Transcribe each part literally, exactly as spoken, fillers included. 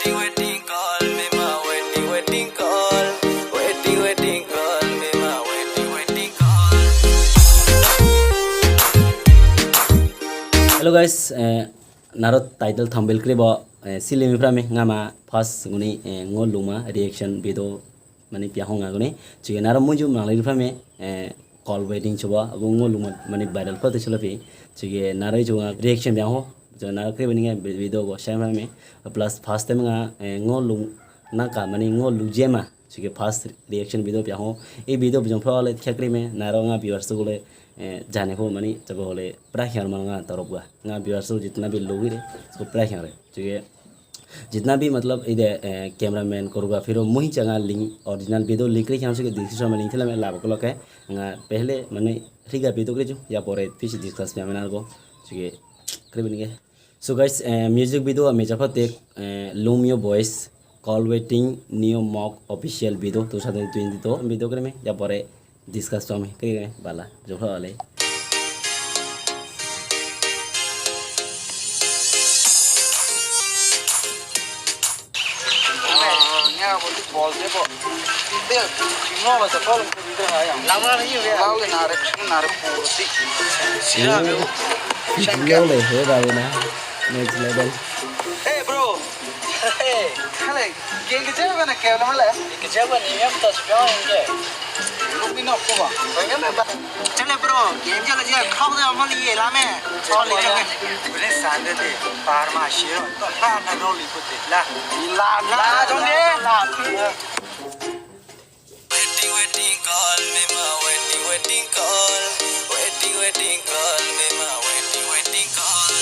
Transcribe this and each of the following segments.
Waiting, waiting call, mema, waiting, waiting call. Waiting, waiting call, mema, waiting, waiting call. Hello guys, eh, naro title thumbnail kri bo, eh, sili mi prame ngama first guni, eh, ngo luma reaction video mani pia honga guni. Chige naro muju manglai prame, eh, call waiting choba, agu ngo luma mani viral photo cholo pi. Chige naro i chunga reaction pia ho. Chige naro kri bani nga vi-, video go share prame. Plus first time nga, eh, ngo lum naka mani ngo lujema. Chige first reaction video pia ho. I video bijong pro le kya kri me naro nga viewers go le, eh, jane ho mani chabo le pra khyar man nga taro bua. Nga viewers jitna bhi logi re, usko pra khyar re. Chige jitna bhi, matlab, ide, eh, cameraman, choreographer ho, muhi changa link, original video link re khyang se ke description mein link thela me lab ko loke, nga pehle mane riga video kre chu, ya pore piche discuss pya mena ko, chige, kre bini ke. So guys, eh, music video me chapa te, eh, Lumio Boys, Call Waiting, Neo Mock Official video, two thousand twenty-two video kre me, ya pore discuss to me, kre me, bala, jo pha le. Hey, bro. Hey. Hale, game ke jaba na ke la mala. Ke jaba ni yam ta spion ke. Lu mi no ko ba. Chale bro, game jala jia khau de amol ye la me. Chale jale. Bune sande de par ma shiro. To la na ro li ko de la. La la jong de. La. Waiting, waiting call, mema, waiting, waiting call. Waiting, waiting call, mema, waiting, waiting call.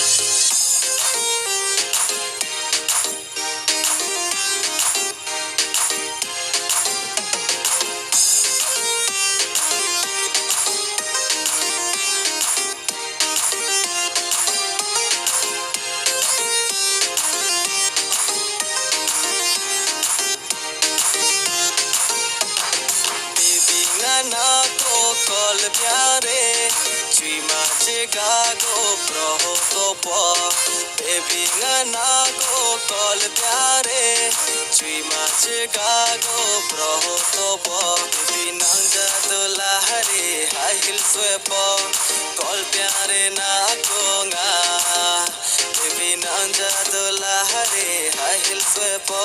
Baby, nga nako call pyare, chui ma che ga go proho to po. Baby, nga nako call pyare, chui ma che ga go proho to po. Baby, nang ja to lahare, high heel swe po. Call pyare nako nga. Baby, nang ja to lahare, high heel swe po.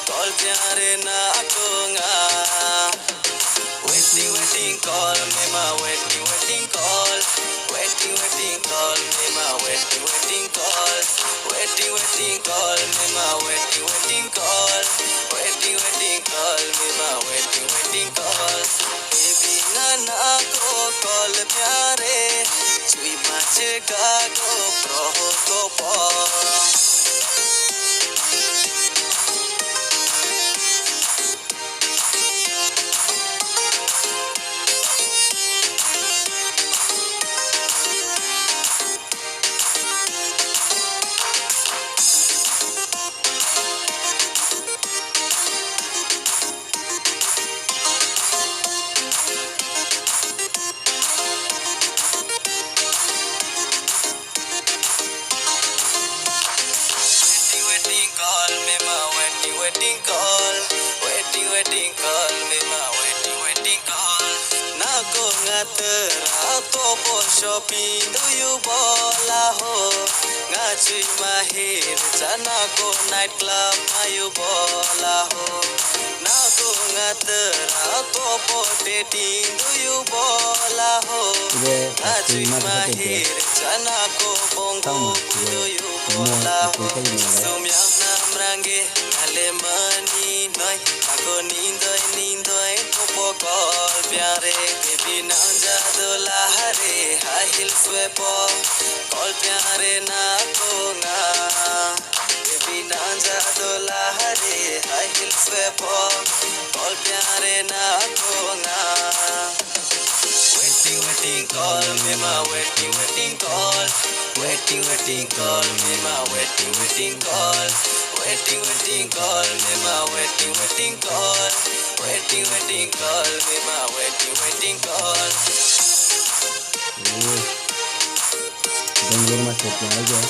Call pyare nako nga. Waiting, waiting call, mema, waiting, waiting call. Waiting, waiting call, mema, waiting, waiting call. Waiting, waiting call, mema, waiting, waiting call. Waiting, waiting call, mema, waiting, waiting call. Baby, nga nako call pyare, chui ma che ga go proho to po. Waiting, waiting call, mema, waiting, waiting call. Waiting, waiting call, mema, waiting, waiting call. Nako nga tera to po shopping do you bola ho. Nga chui ma hir cha nako night club ma you bola ho. Nako nga tera to po dating do you bola ho. Nga chui ma hir cha nako bongo do you bola ho. Sumyang nam range ale mani noi. Nako nindoi nindoi to po call pyare. Baby, nang ja to lahare, high heel swe po. Call pyare nako nga. Baby, nang ja to lahare, high heel swe po. Call pyare nako nga. Waiting, waiting call, mema, waiting, waiting call. Waiting, waiting call, mema, waiting, waiting call. Waiting, waiting call, mema, waiting, waiting call. Waiting, waiting call, mema, waiting, waiting call. Bangalore ma setna aja.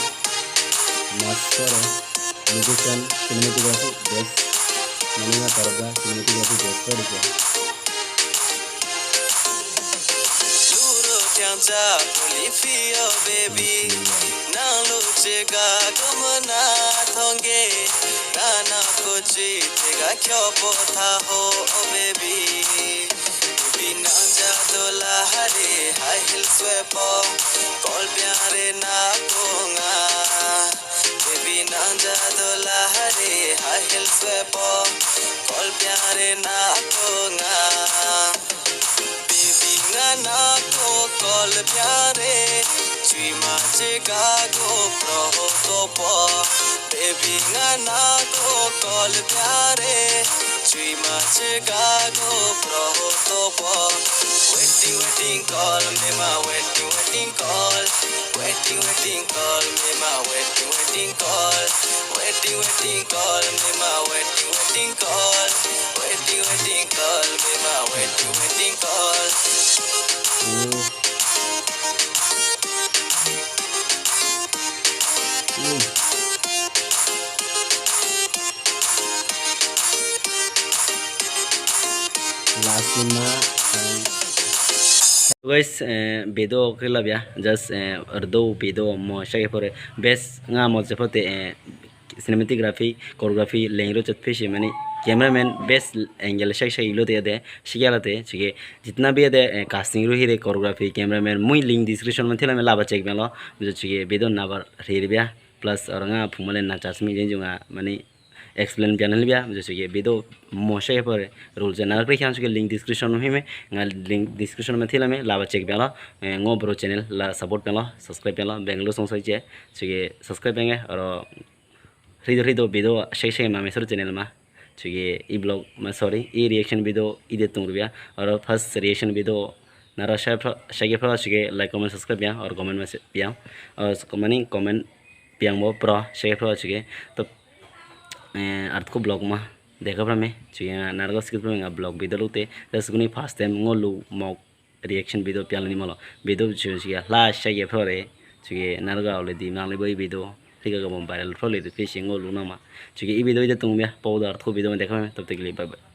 Master. Location cinematography best, mane nga targa cinematography best ko rike. Luro tiang cha puli fio baby, nang lu che ga gomana thonge, gana ko chi te ga kyo po tha ho, oh baby. Baby nang ja dola hare high heel swepo, kol pyare na ko nga. Baby nang ja dola hare high heel swepo, kol pyare na ko nga. Baby nga na ko kol pyare, chui ma che ga go pro ho to po. Baby nga na ko kol pyare, chui ma che ga go pro ho to po. Waiting, waiting call, me ma waiting, waiting call. Waiting, waiting call, me ma waiting, waiting call. Waiting, waiting call, me ma waiting, waiting call. Waiting, waiting call, me ma waiting, waiting call. Lasima, eh. Guys, eh, video kila bia, just, eh, ardou video mo shake pore, best nga mo je pote, eh, cinematography, choreography, lengro chat fishi mani, cameraman, best angle shake shake ilo te de, shake ala te, chike, jitna bhi de, eh, casting ru hi de, choreography, cameraman, mui link description man thila me laba check belo, mujo chike, video nabar ri bia, plus or nga phumale na chas mi jenjunga, mani, explain pian hel bia, mujo chike, video mo shake pore, rule je na kri khan chike link description hi me, nga link description man thila me laba check belo, eh, ngo bro channel la support belo, subscribe belo, Bangalore song sai che, chike, subscribe benge, or Hrido hrido video shake shake ma mesor channel ma. Chuge i vlog ma, sorry, i reaction video i de tung rubia. Oro first reaction video nara shake pro, shake pro chuge like, comment, subscribe ya, or comment ma se-, ya. Or s-, comment, comment piang bo pro, shake pro chuge. To, eh, art ko vlog ma. Dekha pra me, chuge nga narga skip pra me nga vlog video lute. Das guni first time ngolu mok reaction video pian ni malo. Video chu chuge la shake pro re. Chuge narga ole di nang le boy video. Rika ga mobile pro le de fishing ngolu nama. Chuge i video ide tung bia. Pau da art ko video ma dekha me. Tab tak ke liye bye bye.